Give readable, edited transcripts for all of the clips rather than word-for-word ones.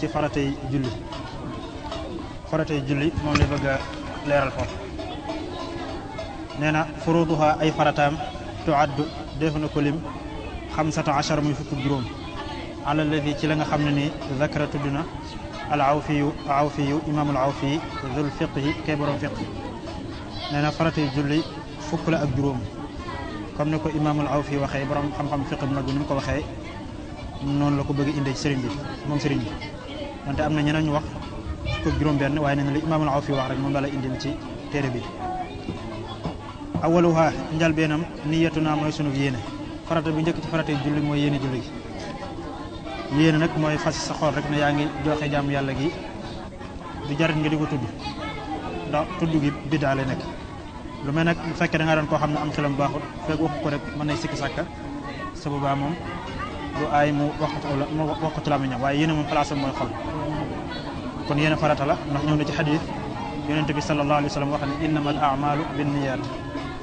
ci faratay julli moom lay bëgg a leeral foofu nee na furuduha ay farataam tuaddu def na ko lim 15 muy fukk juróom ala alladi ci la nga xam ne ni zakara tudd na al awfiyu imaamul awfi zul fiqhi kay borom fiq nee na faratay julli fukk la ak juróom comme ne ko imaamul awfi waxee borom xam-xam fiq bu mag bi ni mu ko waxee noonu la ko bëgg indi sëriñ bi moom sëriñ bi wante am na ñeneen ñu wax fukk ak juróom benn waaye nee na li imaamul awfi wax rek moom la indil ci téere bi awaluha njalbeenam niyatuna mooy sunu yéene farata bi njëkk ci faratay julli mooy yéene julli gi yéene nag mooy fas sa xol rek ne yaa ngi joxe jaamu yàlla gi du jarit nga di ko tudd ndax tudd gi biddaa lay nekk lu mel nag bu fekkee da nga doon koo xam ne am xelam baaxut fekk wax ko rek mën nay sikki sàkka sa boobaa moom lu aay mu wax ko ci làmmiñam waaye yéene moom place am mooy xol kon yéene farata la ndax ñëw na ci xadiis yonent bi sallallahu alayhi wa sallam wax ne innamal a'maalu binniyaat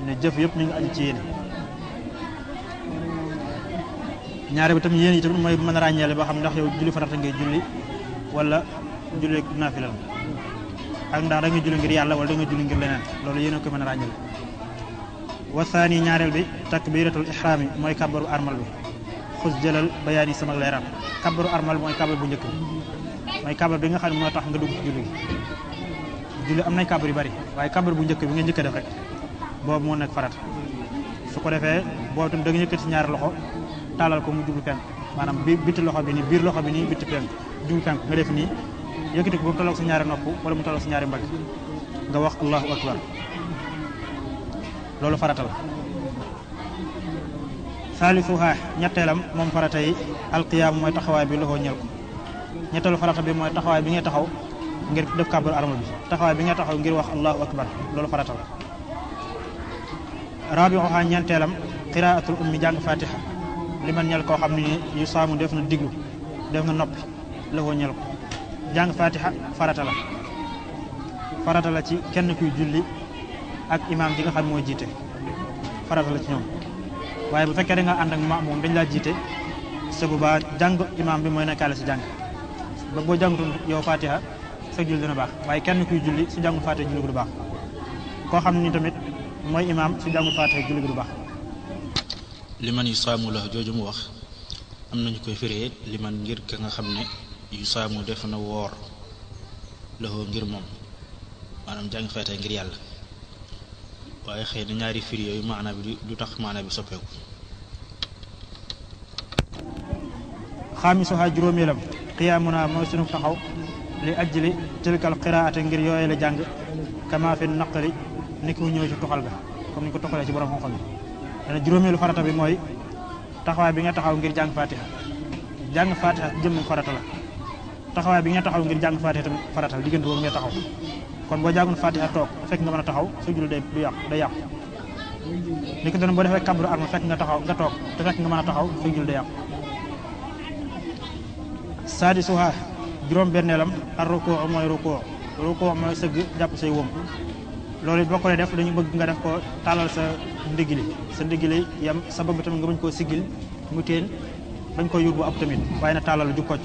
ne jëf yëpp ñu ngi aju ci yéene ñaare bi tam yéen yi tamit mooy mën a ràññeele ba xam ndax yow julli farata ngay julli wala julli naafila la ak ndax da nga julli ngir yàlla wala da nga julli ngir leneen loolu yéen a ko mën a ràññeele wa saani ñaareel bi takbiratul ihraam yi mooy kabaru armal bi xus jëlal bayaan yi sama leeral kabaru armal mooy kabar bu njëkk bi mooy kabar bi nga xam ne moo tax nga dugg ci julli gi julli am nay kabar yu bari waaye kabar bu njëkk bi nga njëkk a def rek boobu moo nekk farata su ko defee boobu tam da nga yëkkati ñaari loxo taalal ko mu jublu penk maanaam bitti loxo bi nii biir loxo bi nii bitti penk jublu penk nga def nii yëkkati ko ba mu tolloog sa ñaari nopp wala mu tolloog sa ñaari mbagg nga wax allahu akbar loolu farata la saalisuha ñetteelam moom farata yi alqiyaam mooy taxawaay bi loxo ñel ko ñetteelu farata bi mooy taxawaay bi ngay taxaw ngir def kàbbaru armal bi taxawaay bi ngay taxaw ngir wax allahu akbar loolu farata la rabiuha ñeenteelam qiraatul ummi jàng fatiha li man ñel koo xam ne yu saamu def na diglu def na noppi loxo ñel ko jàng fatiha farata la ci kenn kuy julli ak imaam ji nga xam mooy jiite farata la ci ñoom waaye bu fekkee da nga ànd ak moom dañ laa jiite sa boobaa jàng imaam bi mooy nekkaale si jàng ba boo jàngutoon yow fatiha sa julli dina baax waaye kenn kuy julli su jàngul fatiha julli du baax koo xam ne ni tamit mooy imaam su jàngul fatiha julli du baax. liman yu saamu la jooju mu wax am nañu koy firee liman ngir ka nga xam ne yu saamu def na woor loxo ngir moom maanaam jàng fatiha ngir yàlla waaye xëy na ñaari firi yooyu maana bi du tax maana bi soppeeku. xaamisuha juróomeelam qiyaamuna mooy sunu taxaw li ajli tilkal qiraate ngir yooyu la jàng kama fi naqari ni ko ñëw ci toxal ga comme ni ko toxalee ci borom xam-xam bi dana juróomeelu farata bi mooy taxawaay bi nga taxaw ngir jàng fatiha jëmm farata la taxawaay bi nga taxaw ngir jàng fatiha tamit farata la diggante boobu ngay taxaw kon boo jàngoon fatiha toog fekk nga mën a taxaw sa julli day yàqu ni ko doon boo defee kabru arma fekk nga toog te fekk nga mën a taxaw sa julli day yàqu saadisuha juróom benneelam ar rukuu mooy rukuu mooy sëgg jàpp say wóom loolu it boo ko def dañu bëgg nga def ko tàllal sa ndigili yam sa bopp tamit nga bañ koo siggil mu teen bañ koo yóbbu ab tamit waaye na tàllal ju kocc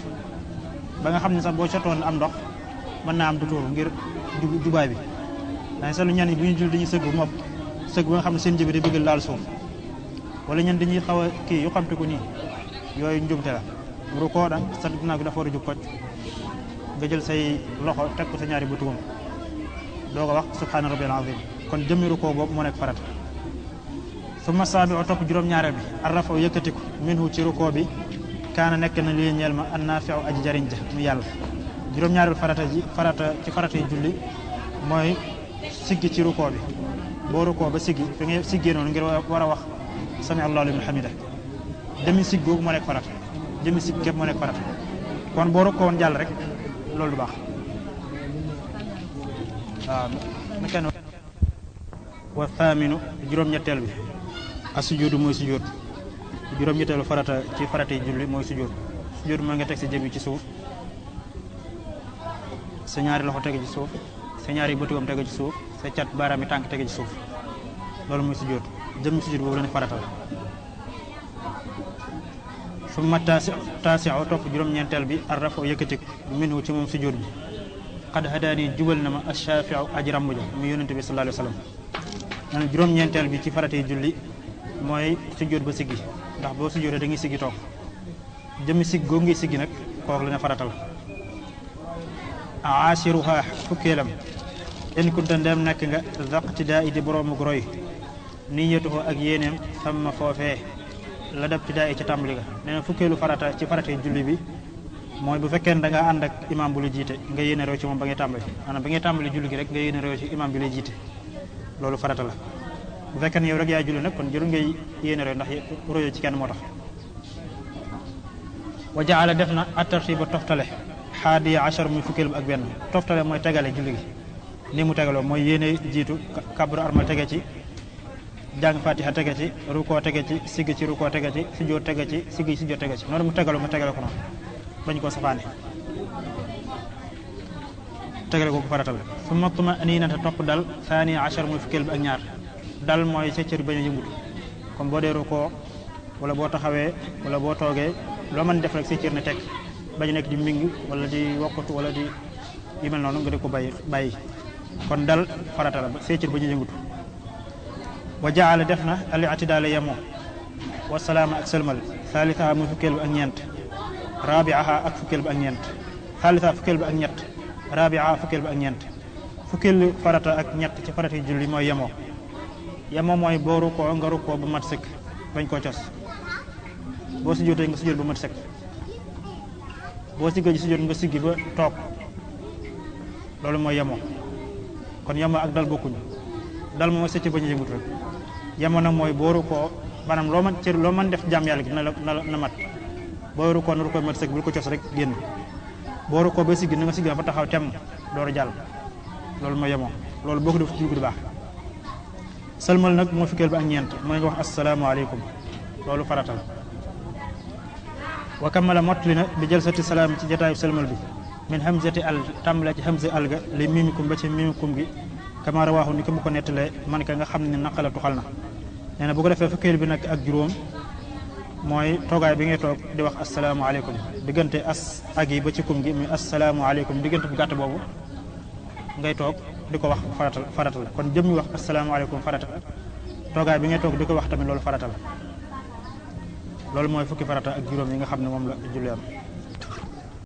ba nga xam ne sax boo sotoon am ndox mën naa am du tuuru ngir jubaay bi daañu seetlu ñenn ñi bu ñu jul dañuy sëgg mopp sëgg ba nga xam ne seen jëbi day bëgg laal suuf wala ñen dañuy xaw a kii yu xamte ko nii yooyu njumte la rukkoo da sa ginnaaw gi dafa war a jub kocc nga jël say loxo teg ko sa ñaari bëtu moom doo ko wax subhaana rabbil azim kon jëmmi rukkoo boobu moo nekk farata summa saabiu topp juróom-ñaareel bi arrafa yëkkatiku minhu ci rukkoo bi kaana nekk na lii ñeel ma an naafiu aji jariñ ja mu yàlla juróom-ñaareel farata yi julli mooy siggi ci rukkoo bi boo rukkoo ba siggi fi nga siggee noonu ngir war a wax sami allahu liman hamida jëmmi sigg googu moo nekk farata jëmmi sigg képp moo nekk farata kon boo rukkoo woon jàll rek loolu du baax waaw na kenn wa thaminu juróom-ñetteel bi a sujuudu mooy sujuud juróom-ñetteelu farata ci farata yi julli mooy sujuud mooy nga teg sa jëbi ci suuf sa ñaari loxo tege ci suuf sa ñaari bëtuwam tege ci suuf sa cat baaraam yi tànk tege ci suuf loolu mooy sujuud jëmmi sujuud boobu la ne farata la summa taasiu topp juróom-ñeenteel bi arrafo yëkkatiku minhu ci moom sujjóot bi qad hadaani jubal na ma ashaafiu aji rambu ja mu yonente bi sallallahu alayhi wa sallam nee na juróom-ñeenteel bi ci faratee julli mooy sujjóot ba siggi ndax boo sujjóotee da ngay siggi toog jëmmi sigg goo ngi siggi nag kooku la ne faratal aashiruha fukkeelam in kunta ndem nekk nga zaqtidaa i di boroomuk roy niyatuhu ak yéeneem sama foofee la dab tidaa i ca tàmbali ga nee na fukkeelu farata ci faratee julli bi mooy bu fekkee ne da ngaa ànd ak imam bu la jiite nga yéene roy ci moom ba ngay tàmbali maanaam ba ngay tàmbali julli gi rek nga yéene roy ci imam bi lay jiite loolu farata la bu fekkee ne yow rek yaa julli nag kon jërul ngay yéene roy ndax royo ci kenn moo tax wa jaala def na attartiba toftale xaadiya achar muy fukkeel bi ak benn toftale mooy tegale julli gi ni mu tegaloo mooy yéene jiitu kabru armal tege ci jàng fatiha tege ci rukoo tege ci sigg ci rukoo tege ci sujjóot tege ci sigg sujjóot tege ci noonu mu tegaloo nga tegale ko noonu bañ koo safaane tegale ko farata la su mattuma nii nata topp dal thani achar muy fukkeel bi ak ñaar dal mooy sa cër bañ a yëngutu comme boo dee rukoo wala boo taxawee wala boo toogee loo mën def rek sa cër ne teg bañ nekk di mbing wala di wokkatu wala di yu mel noonu nga di ko bàyyi kon dal farata la sa cër bañ a yëngutu wa jaala def na al i'tidaala yemoo wa salaama ak sëlmal thalitha muy fukkeel bi ak ñeent rabiaha ak fukkeel bi ak ñeent thalitha fukkeel bi ak ñett rabiaha fukkeel bi ak ñeent fukkeel farata ak ñett ci farata yi julli mooy yemoo mooy boo rukkoo nga rukkoo ba mat sëkk bañ koo cos boo sujjóotee nga sujjóot ba mat sëkk boo siggee ji sujjóot nga siggi ba toog loolu mooy yemoo kon yemoo ak dal bokkuñu dal moom sëcc ba ñu yëngut rek yemoo nag mooy boo rukkoo maanaam loo mën def jàmm yàlla gi na mat boo rukkoo na rukkoo mat sëkk bul ko cos rek génn boo rukkoo ba siggi na nga siggi fa taxaw temm door a jàll loolu mooy yemoo loolu boo ko def julli du baax sëlmal nag moo fukkeel bi ak ñeent mooy nga wax asalaamaaleykum loolu farata la wa kamala mottali na bi jalsati salaam ci jataayu sëlmal bi min hamzati al tàmbale ci hamza al ga li mimikum ba ci mimikum gi kama rawaahu ni ko mu ko nettalee man ka nga xam ne naqala tuxal na nee na bu ko defee fukkeel bi nag ak juróom mooy toogaay bi ngay toog di wax asalaamaaleykum diggante as ak yi ba ci kum gi muy asalaamaaleykum diggante bu gàtt boobu ngay toog di ko wax farata la kon jëm ñu wax asalaamaaleykum farata la toogaay bi ngay toog di ko wax tamit loolu farata la loolu mooy fukki farata ak juróom yi nga xam ne moom la julli am